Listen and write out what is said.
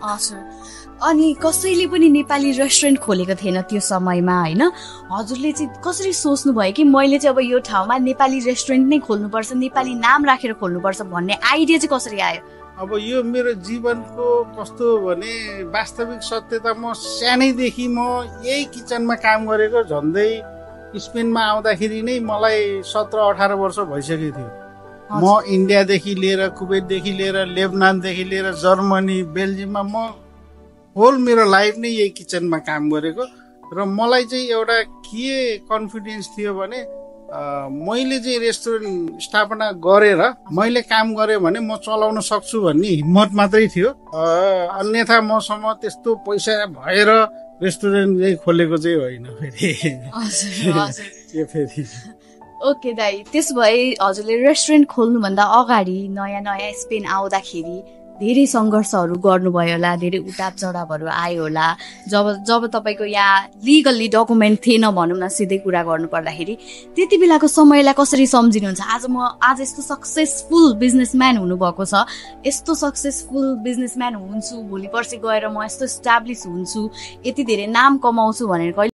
हजुर अनि कसैले पनि नेपाली रेस्टुरेन्ट खोलेको थिएन त्यो समयमा होइन हजुरले चाहिँ कसरी सोच्नु भयो कि मैले चाहिँ अब यो ठाउँमा नेपाली रेस्टुरेन्ट नै खोल्नुपर्छ नेपाली नाम राखेर खोल्नुपर्छ भन्ने आइडिया चाहिँ कसरी आयो अब यो मेरो जीवनको कस्तो भने वास्तविक सत्यता म सानैदेखि म यही किचनमा काम गरेको झन्डै स्पेनमा आउँदाखेरि नै मलाई 17-18 वर्ष भइसकेको थियो म इन्डियादेखि लिएर कुवेतदेखि लिएर लेबनानदेखि लिएर जर्मनी बेल्जियममा म होल मेरो लाइफ नै यही किचनमा काम गरेको र मलाई चाहिँ एउटा के कन्फिडेन्स थियो भने मैले चाहिँ रेस्टुरेन्ट स्थापना गरेर मैले काम गरेँ भने म चलाउन सक्छु भन्ने हिम्मत मात्रै थियो अन्यथा मसँग त्यस्तो पैसा भएर रेस्टुरेन्ट चाहिँ खोलेको चाहिँ होइन फेरि ओके दाइ त्यसो भए हजुरले रेस्टुरेन्ट खोल्नुभन्दा अगाडि नयाँ स्पेन आउँदाखेरि धेरै सङ्घर्षहरू गर्नुभयो होला धेरै उताप चढावहरू आयो होला जब तपाईँको यहाँ लिगल्ली डकुमेन्ट थिएन भनौँ न सिधै कुरा गर्नु पर्दाखेरि त्यति बेलाको समयलाई कसरी सम्झिनुहुन्छ आज यस्तो सक्सेसफुल बिजनेसम्यान हुनुभएको छ यस्तो सक्सेसफुल बिजनेसम्यान हुन्छु भोलि पर्सि गएर म यस्तो इस्टाब्लिस हुन्छु यति धेरै नाम कमाउँछु भनेर